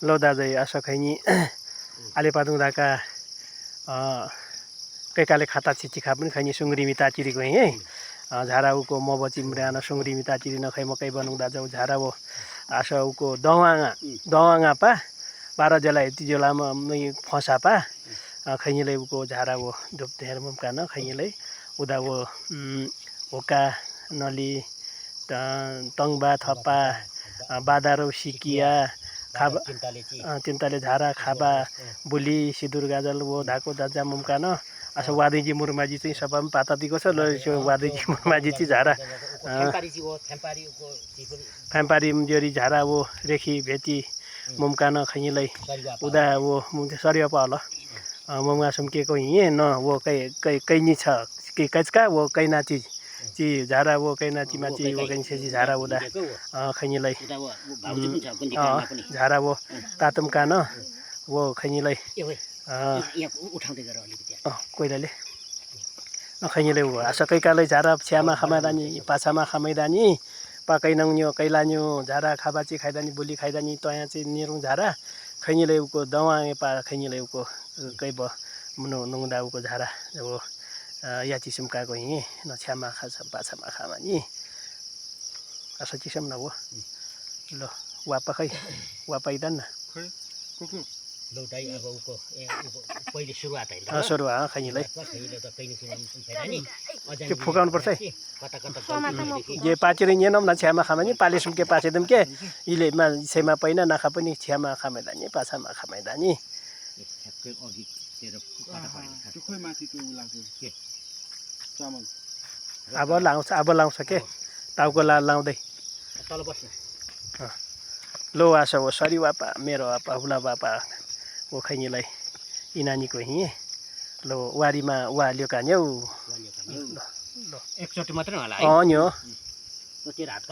लो दाजै आशा खैनी आलेपादुङ दाका कैकाले खाता चिचिखा पनि खैनी सुङ्ग्रिमी ताचिरी गएँ है झाराउको मबची म्राना सुङ्ग्रिमी ताचिरी नखै मकै बनाउँदा जाउ झाराउ आशाउको दवाङा पा 12 जला यति जलामा फसा पा खैनीले उको झाराउ धुप धेर मुमका न खैनीले उदा वो होका नली तङबा थप्पा बादारो सिकिया खाबा तिनताले झारा खाबा बुली सिदुर गाजल वो धाको दाजा मुमका न असो वादैजी मुर्माजी चाहिँ सबै पातातिको छ ल वादैजी मुर्माजी चाहिँ झारा फ्याम्पारी जोरी झारा वो रेखी भेटी मुमका न खैनीलाई उदा वो सरिया पाल मुमगा सुम्केको हिँ न वो कैनी छ कि कचका वो कैना चिज ची झारा वो कैना चिमा ची वो कैन सेजी झारा उदा खैनीलाई झारा वो तातम कान वो खैनीलाई कोइलाले खैनीले हो आसकै कालै झारा छ्यामा खमाइदानी पाछामा खमाइदानी पाकैनङ्न्यो कैलान्यो झारा खाबाची खाइदानी बुली खाइदानी तया चाहिँ निरुङ झारा खैनीले उको दवाए पा खैनीले उको कैब नुङदा उको झारा वो याची सुमकाको हिँ न छ्यामा खा पाछामा खामानी असो चिसम न वो ल वापा खै वापाइदान न लौटाइ अब उको पहिले सुरुवात है सुरुवात खैनीलाई त्यो फुकाउनु पर्छ है जे पाचेर येनम न छ्यामा खामानी पाले सुम्के पाछेदम के इले मा छेमा पैना नाखा पनि छ्यामा खामाइदानी पाछामा खामाइदानी अब लाउँछ के टाउको लाउँदै तल बस्न लो आशा हो सरी वापा मेरो वापा हुला वापा वो खैनीलाई इनानीको हिँ लो वारीमा वाल्यो कान्यौ एकचोटि मात्रै होला नि हो त्यो हात